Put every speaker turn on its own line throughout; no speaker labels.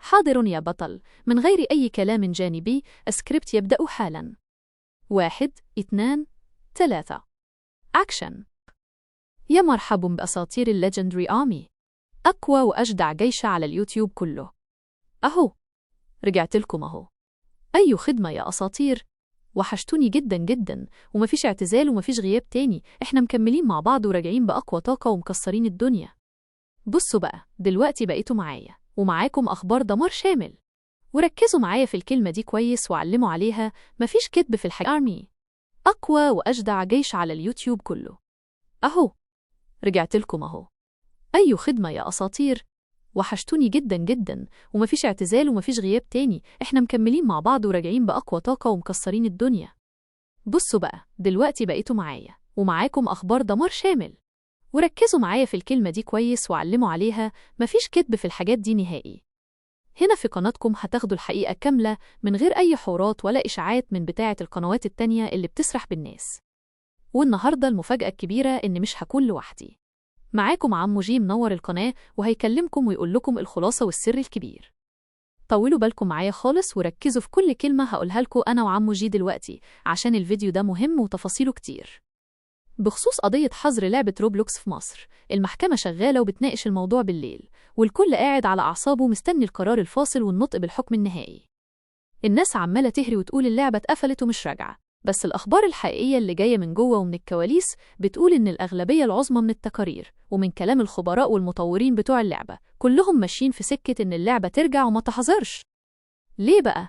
حاضر يا بطل، من غير أي كلام جانبي، السكريبت يبدأ حالا. 1 2 3 أكشن. يا مرحبا بأساطير ال Legendary Army، أقوى وأجدع جيش على اليوتيوب كله. أهو رجعت لكم أهو. أي خدمة يا أساطير، وحشتوني جدا جدا، ومفيش اعتزال ومفيش غياب تاني، احنا مكملين مع بعض وراجعين بأقوى طاقة ومكسرين الدنيا. بصوا بقى، دلوقتي بقيتوا معايا ومعاكم أخبار دمار شامل، وركزوا معايا في الكلمة دي كويس وعلموا عليها، مفيش كذب في الحاجة. Army، أقوى وأجدع جيش على اليوتيوب كله. أهو رجعت لكم أهو. أي خدمة يا أساطير، وحشتوني جدا جدا، ومفيش اعتزال ومفيش غياب تاني، احنا مكملين مع بعض وراجعين بأقوى طاقة ومكسرين الدنيا. بصوا بقى، دلوقتي بقيتوا معايا ومعاكم أخبار دمار شامل، وركزوا معايا في الكلمة دي كويس وعلموا عليها، مفيش كذب في الحاجات دي نهائي. هنا في قناتكم هتاخدوا الحقيقة كاملة من غير أي حوارات ولا إشاعات من بتاعة القنوات التانية اللي بتسرح بالناس. والنهاردة المفاجأة الكبيرة إن مش هكون لوحدي، معاكم عمو جي منور القناة وهيكلمكم ويقول لكم الخلاصة والسر الكبير. طولوا بالكم معايا خالص وركزوا في كل كلمة هقولها لكم أنا وعمو جي دلوقتي، عشان الفيديو ده مهم وتفاصيله كتير. بخصوص قضية حظر لعبة روبلوكس في مصر، المحكمة شغالة وبتناقش الموضوع بالليل، والكل قاعد على أعصابه مستني القرار الفاصل والنطق بالحكم النهائي. الناس عمالة تهري وتقول اللعبة اتقفلت ومش راجعة، بس الأخبار الحقيقية اللي جاية من جوه ومن الكواليس بتقول إن الأغلبية العظمى من التقارير ومن كلام الخبراء والمطورين بتوع اللعبة كلهم ماشيين في سكة إن اللعبة ترجع وما تحظرش. ليه بقى؟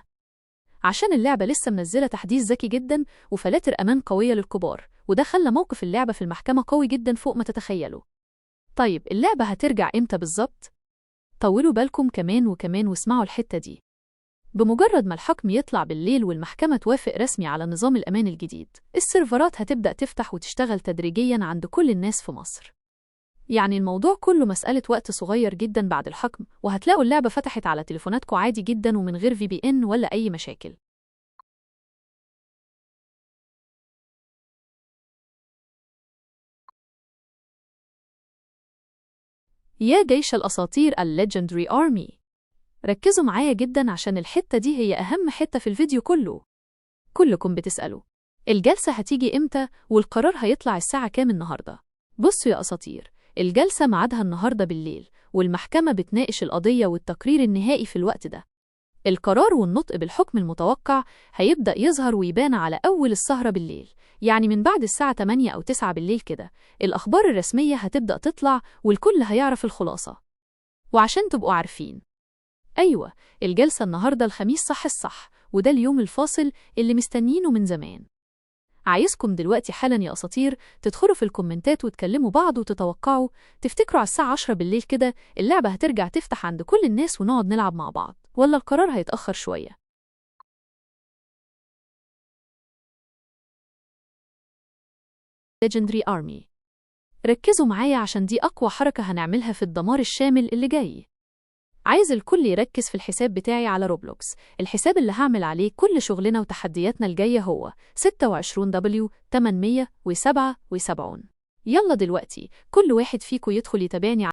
عشان اللعبة لسه منزلة تحديث ذكي جدا وفلاتر أمان قوية للكبار، وده خلى موقف اللعبة في المحكمة قوي جدا فوق ما تتخيلوا. طيب اللعبة هترجع إمتى بالظبط؟ طولوا بالكم كمان وكمان واسمعوا الحتة دي. بمجرد ما الحكم يطلع بالليل والمحكمة توافق رسمي على نظام الأمان الجديد، السيرفرات هتبدأ تفتح وتشتغل تدريجياً عند كل الناس في مصر. يعني الموضوع كله مسألة وقت صغير جدا بعد الحكم، وهتلاقوا اللعبة فتحت على تليفوناتكم عادي جدا ومن غير VPN ولا أي مشاكل. يا جيش الأساطير ال Legendary Army، ركزوا معايا جدا عشان الحتة دي هي أهم حتة في الفيديو كله. كلكم بتسألوا الجلسة هتيجي إمتى والقرار هيطلع الساعة كام النهاردة؟ بصوا يا أساطير، الجلسة ميعادها النهاردة بالليل، والمحكمة بتناقش القضية والتقرير النهائي في الوقت ده. القرار والنطق بالحكم المتوقع هيبدأ يظهر ويبان على أول السهرة بالليل، يعني من بعد الساعة 8 أو 9 بالليل كده الأخبار الرسمية هتبدأ تطلع والكل هيعرف الخلاصة. وعشان تبقوا عارفين، أيوة الجلسة النهاردة الخميس صح الصح، وده اليوم الفاصل اللي مستنيينه من زمان. عايزكم دلوقتي حالا يا أساطير تدخلوا في الكومنتات وتكلموا بعض وتتوقعوا، تفتكروا على الساعة 10 بالليل كده اللعبة هترجع تفتح عند كل الناس ونقعد نلعب مع بعض، ولا القرار هيتأخر شوية؟ Legendary Army، ركزوا معايا عشان دي أقوى حركة هنعملها في الدمار الشامل اللي جاي. عايز الكل يركز في الحساب بتاعي على روبلوكس، الحساب اللي هعمل عليه كل شغلنا وتحدياتنا الجاية هو 26W877. يلا دلوقتي كل واحد فيكم يدخل يتابعني.